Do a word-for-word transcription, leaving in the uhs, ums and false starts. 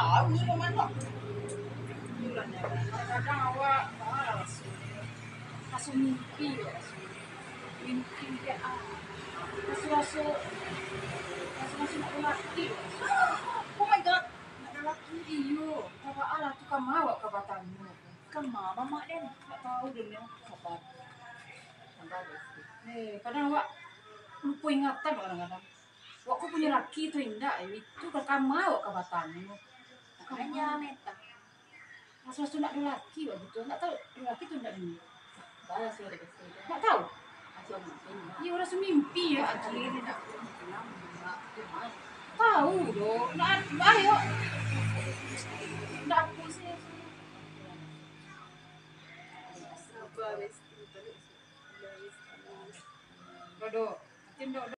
Tahu ni paman tu. Itulah, kadang-kadang awak, ah, raso, raso mimpi, raso mimpi dia, ah. Raso-raso, raso-raso nak laki. Oh my God, nak laki, iyo. Mintak doa lah tu, kama awak ka batanyo. Kama, mamak den. Tak tahu den, yo. Sabar. Sabar, Besti. Eh, kadang awak lupo ingatan kadang-kadang. Awak ko punyo laki tu indak, eh, itu ka kama awak ka batanyo. Makanya, Meta. Raso-raso nak ado laki awak gitu, ndak tahu ado laki tu indak ni. Balas sudah Besti. Ndak tahu. Raso mimpi. Iyo, raso mimpi yo, Aji. Tahu doh. Nak, ayo. Ndak pusing. Sabar, Besti. Dodo. Mungkin dodo.